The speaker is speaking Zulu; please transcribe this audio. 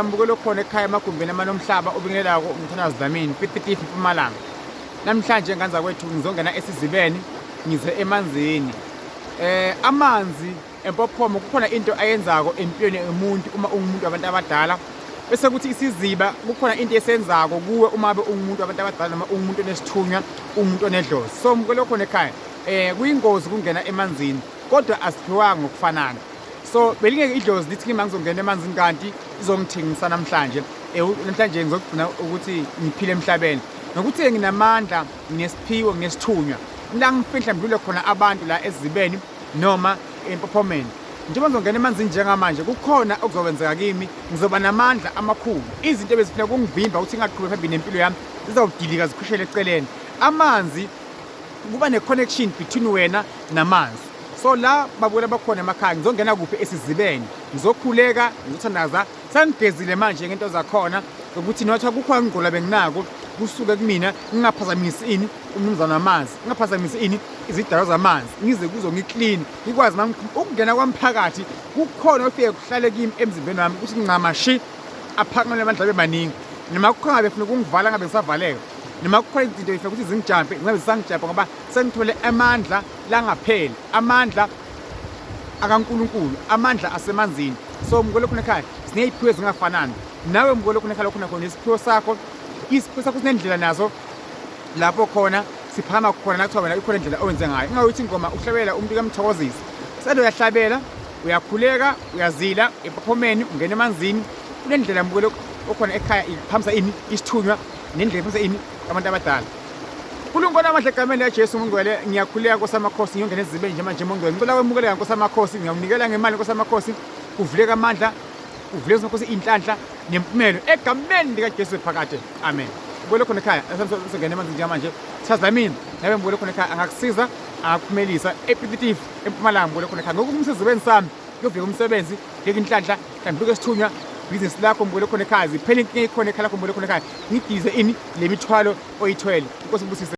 Mbukelo khona ekhaya emagumbini amanomhlaba obingelelako umthandazo Dlamini Piet Mpumalanga. Namhlanje nganza kwethu ngizongena esizibeni ngize emanzini. Amanzi empophoma kukhona into ayenzako empilweni yomuntu uma ungumuntu wabantu abadala. Bese kuthi isiziba kukhona into esenzako kuwe uma be ungumuntu wabantu abadala noma ungumuntu onesithunywa, ungumuntu onedlozi. So mbukelo khona ekhaya kuyingozi ukungena emanzini kodwa asiphiwanga ngokufanana. So belingeke idlozi lithi kimi angizongena emanzini kanti izongithengisa namhlanje. Namhlanje ngizogcina ukuthi ngiphile emhlabeni. Nokuthi nginamandla, nginesiphiwo, nginesithunywa. La ngifihla ngidlule khona abantu la esizibeni noma empophomeni. Njengoba ngizongena emanzini njengamanje kukhona okuzokwenzeka kimi, ngizoba namandla amakhulu. Izinto ebezifuna ukungivimba ukuthi ngingaqhubeki phambili nempilo yami zizawudilika zikhushele eceleni. Amanzi kuba ne-connection between wena namanzi. So la babukela bakhona emakhaya ngizongena kuphi esizibeni, ngizokhuleka, ngizothandaza. Sengigezile manje ngento zakhona ukuthi notha kukhona ukungcola benginako kusuke kumina, ngingaphazamisi ini umnumzane wamanzi, ngingaphazamisi ini izidalwa zamanzi, ngize kuzo ngiclean, ngikwazi ukungena kwamphakathi kukhona ofike kuhlale kimi emzimbeni wami ukuthi ncamashi aphakamele amandla abe maningi. Noma kukhona ngabe funa ukungivala ngabe ngisavaleka, noma kukhona izinto ifuna ukuthi zingijampe ngabe zisangijampa ngoba sengithole amandla langapheli, amandla akaNkulunkulu, amandla asemanzini. So mbukelo khona ekhaya siney'phiwo ezingafanani. Nawe mbukelo khona ekhaya khona khona isiphiwo sakho, isiphiwo sakho sinendlela nazo lapho khona siphakama khona nakuthiwa wena ikhona indlela owenze ngayo. Ingawuthi ingoma uhlabela umuntu kuyamthokozisa. Sele uyahlabela, uyakhuleka, uyazila empophomeni, ungena emanzini. Kunendlela mbukelo okhona ekhaya iphamisa ini isithunywa nendlela iphamisa ini abantu abadala. Nkulunkulu amahle egameni likaJesu ngcwele ngiyakhuleka Nkosi amakhosi ngiyongena ezibeni nje manje mongcwele ngicela kwemukeleka Nkosi amakhosi ngiyawunikela ngemali Nkosi amakhosi kuvuleka amandla kuvuleka Nkosi inhlanhla nempumelo egameni likaJesu phakade amen. Mbukelo khona ekhaya sengena emanzini njengamanje chaza mina nawe mbukelo khona ekhaya angakusiza angakuphumelisa ePiet eMpumalanga mbukelo khona ekhaya ngokumsizibeni sami kuyovika umsebenzi ngeke inhlanhla mhlawumbe esithunywa business lakho mbukelo khona ekhaya ziphele inkinga ikhona ekhaya lakho mbukelo khona ekhaya ngidize ini le mithwalo oyithwele. Inkosi ibusise.